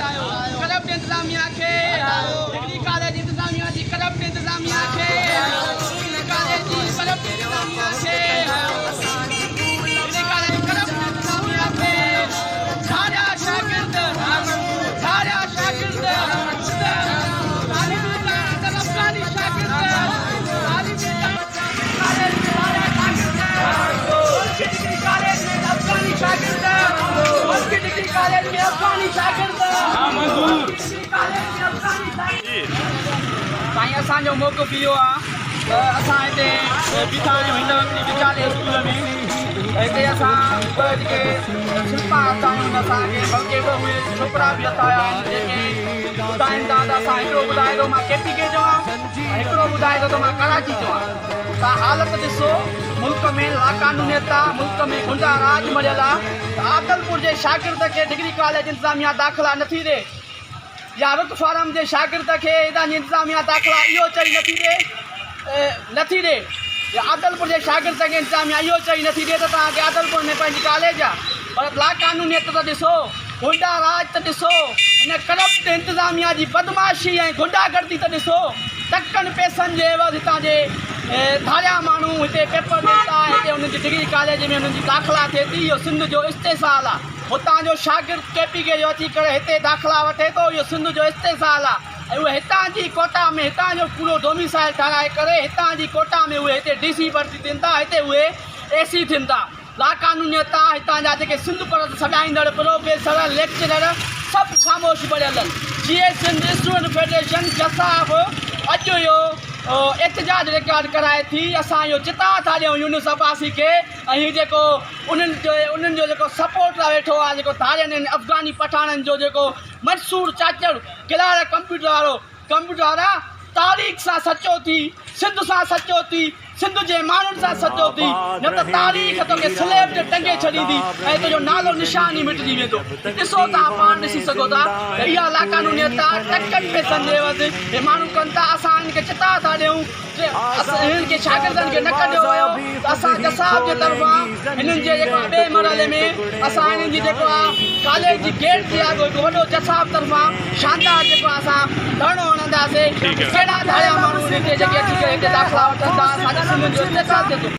Corrupt انتظاميا کي degree college انتظاميا جي ڪرپٽ انتظاميا کي ڊگري ڪاليج جي ڪرپٽ انتظاميا کي ڊگري ڪاليج ڪرپٽ انتظاميا کي ڌاريا شاگرد ڌاريا شاگرد تعليمي ادارن افغاني شاگرد تعليمي ڪاليج ۾ ڌاريا شاگرد ملڪي ڊگري ڪاليج ۾ افغاني شاگرد ملڪي ڊگري ڪاليج ۾ افغاني شاگرد ڊگري ڪاليج ۾ افغاني شاگرد. سائين اسان جو موقف اهو آ ته اسان هتي بيٺا آهيون هن وقت وچالي اسڪول ۾ هتي اسان ٻه جيڪي شلپا هٿ آهيون اسان کي بلڪه ٻه اهي ڇوڪرا به هٿ آيا آهن جيڪي ٻڌائين ٿا ته اسان هڪڙو ٻڌائي ٿو مان ڪي پي ڪي جو آهيان ۽ هڪڙو ٻڌائي ٿو ته مان ڪراچي جو آهيان. ته حالت ڏسو ملڪ ۾ لاقانونيت آ، ملڪ ۾ غنڊا راڄ مڙهيل آ ته عادلپور جي شاگرد کي ڊگري ڪاليج انتظاميا داخلا نٿي ڏي يا رڪ فارم جي شاگرد کي هتان جي انتظاميا داخلا اهو چئي نٿي ڏي نٿي ڏي يا عادلپور جي شاگرد کي انتظاميا اهو چئي نٿي ڏي ته توهان کي عادلپور ۾ پنهنجي ڪاليج آ پر لاقانونيت ته ڏسو. غنڊا راڄ ته ڏسو، هن ڪرپٽ انتظاميا جي بدمعاشي ۽ غنڊا گردي ته ڏسو، ٽڪن پئسن جي عيوض هتان جي ڌاريا ماڻهو هتي پيپر ڏين ٿا ۽ هتي انهن جي ڊگري ڪاليج ۾ انهن جي داخلا ٿئي ٿي، اهو سنڌ جو استحصال آ، هتان جو شاگرد ڪي پي ڪي جو اچي ڪري هتي داخلا وٺي ٿو، اهو سنڌ جو استحصال آ ۽ اهي هتان جي ڪوٽا ۾ هتان جو پورو ڊوميسائل ٺهرائي ڪري هتان جي ڪوٽا ۾ اهي هتي ڊي سي ڀرتي ٿين ٿا، هتي اهي اي سي ٿين ٿا. لاقانونيت آ، هتان جا جيڪي سنڌ پرست سڏائيندڙ پروفيسر، ليڪچرر سڀ خاموش بڻيل آهن. جيئي سنڌ اسٽوڊنٽ فيڊريشن جساف اڄ اهو احتجاج رڪارڊ ڪرائي ٿي، اسان اهو چتاء ٿا ڏيون يونس عباسي کي ۽ هي جيڪو انهن جو انهن جو جيڪو سپورٽ لاء ويٺو آ جيڪو ڌارين ۽ افغاني پٺاڻن جو جيڪو منصور چاچڙ ڪلارڪ ڪمپيوٽر وارو ڪمپيوٽر وارا تاريخ سان سچو ٿي، سنڌ سان سچو ٿي، سنڌ جي ماڻهن سان سچو ٿي، نه ته تاريخ توکي سليب تي ٽنگي ڇڏيندي ۽ تنهنجو نالو نشان ئي مٽجي ويندو. ڏسو توهان پاڻ ڏسي سگهو ٿا ته اها لاقانونيت آ، ٽڪن پئسن جي عيوض هي ماڻهو ڪن ٿا، اسان هنن کي چتاء ٿا ڏيون ته هنن کي شاگردن کي نه ڪڍيو ويو ته اسان جساف جي طرفان هنن جي جيڪو آ ٻئي مرحلي ۾ اسان هنن جي جيڪو آ ڪاليج جي گيٽ جي آڳو هڪ وڏو جساف طرفان شاندار جيڪو آ اسان ڌرڻو هڻنداسين ڪهڙا ڌاريا ماڻهو هتي جيڪي اچي ڪري هتي داخلا وٺن ٿا اسان جي سنڌ جو استحصال ٿئي ٿو.